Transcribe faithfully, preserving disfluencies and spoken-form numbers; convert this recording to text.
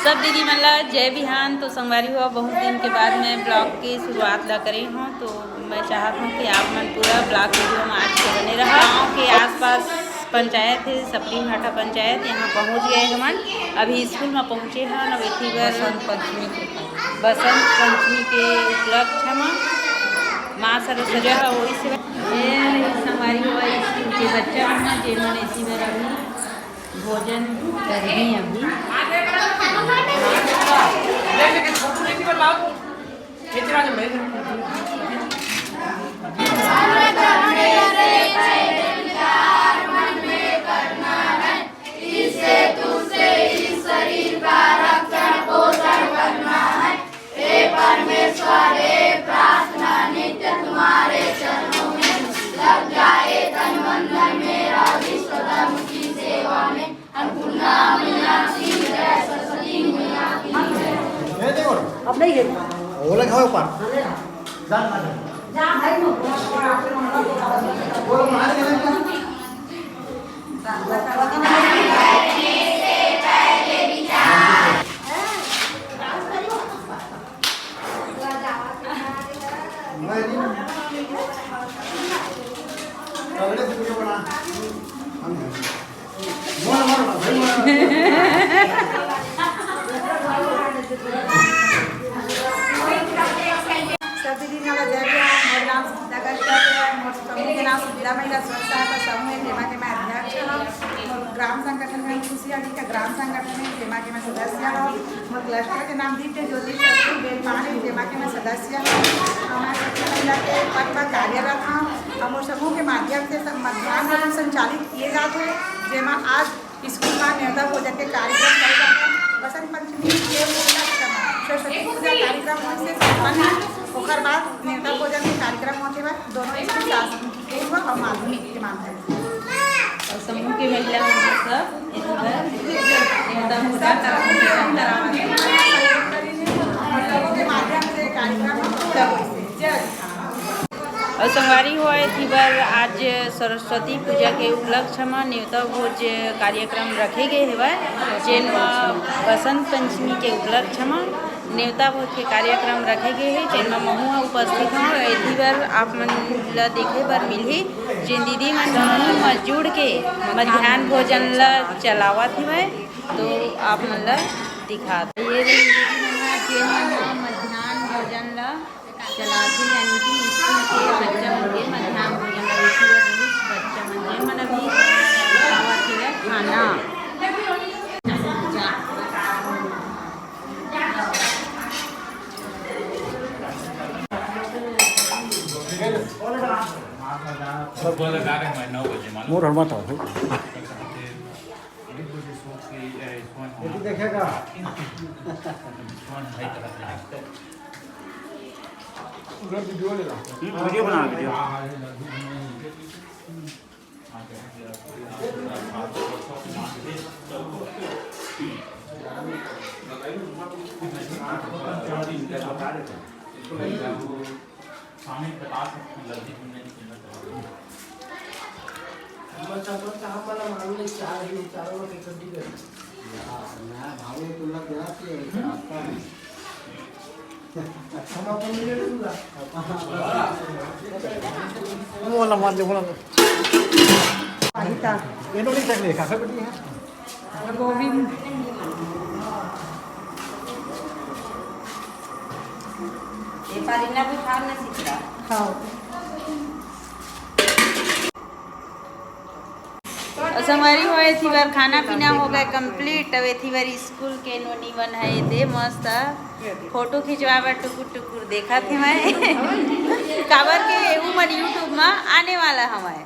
सब दीदी मन ला जय बिहान। तो संगवारी हो, बहुत दिन के बाद मैं ब्लॉग के शुरुआत ला करे हूँ, तो मैं चाहत हूँ कि आप मन पूरा ब्लॉग वीडियो में आज के बने रहा। गाँव के आसपास पंचायत है, सपड़ी भाटा पंचायत, यहाँ पहुँच गए हमन। अभी स्कूल में पहुँचे हन, अब एथी बर बसंत पंचमी के, बसंत पंचमी के उपलक्ष्य में माँ सरस्वती का वही से। ये संगवारी हो, स्कूल के बच्चा मन, जेमन एथी बर अभी भोजन करही अभी। अब नहीं है। ओला खाओ पार। जान ना दे। बोलो, बाहर निकल जा। सब दीदी मन ला जय बिहान। मोर नाम सुनीता कश्यप हे। मोर समूह के नाम सुनीता महिला स्व सहायता समूह हे, जेमा के मैं अध्यक्ष हूँ। मोर ग्राम संगठन में खुशियारी का ग्राम संगठन हे, जेमा के मैं सदस्य हूँ। मोर क्लस्टर के नाम दिव्य ज्योति शक्ति बेलपान हे, जेमा के मैं सदस्य हूँ। और मैं सखी महिला के पद पर कार्यरत हूँ। और मोर समूह के माध्यम से सब मध्यान्ह भोजन संचालित किए जाते हैं, जेमा आज स्कूल में नेवता भोजन के कार्यक्रम करे जाथे। बसंत पंचमी के उपलक्ष्य में सरस्वती पूजा कार्यक्रम होइसे संपन्न हे। ओकर बाद नेवता भोजन के कार्यक्रम होथे बा दोनों स्कूल, शासकीय पूर्व और माध्यमिक के माध्यम से। और समूह के महिला मन सब एथी बर नेवता भोजन करावत हे। समूह के माध्यम से कार्यक्रम पूरा होइसे। जय अधिष्ठान। अउ संगवारी हो, एथी बर आज सरस्वती पूजा के उपलक्ष्य म नेवता भोज कार्यक्रम रखे गे हेवय, जेन म बसंत पंचमी के उपलक्ष्य म नेवता भोज के कार्यक्रम रखे गे हे, जेन म महू ह उपस्थित हंव। एथी बर आप मन ल देखे बर मिलही, जेन दीदी मन समूह म जुड़ के मध्यान्ह भोजन ल चलावत हेवय, तो आप मन ल दिखात। ये रही दीदी मन ह, जेन मन ह मध्यान्ह भोजन ल चलाथे, यानी कि स्कूल के बच्चा मन के मध्यान्ह भोजन ल। एथी बर रहिस बच्चा मन, जेन मन अभी आवत हेवय खाना। मोर हर मत आओ। ये भी देखेगा। उधर वीडियो ले लो। हम्म, वीडियो बना, वीडियो। वो वाला मार दे, वो वाला। ये तो नहीं कर ले, काका बेटी है। गोविंद। ये पारी ना भी खाना सीख रहा। हाँ। अउ संगवारी हो, एथी बर खाना पीना हो गए complete। अब एथी बर स्कूल के नोनी मन ह एदे मस्त फोटो खिंचवा बर टुकुर टुकुर देखत हे। मैं काबर के उमन YouTube म आने वाला हवय।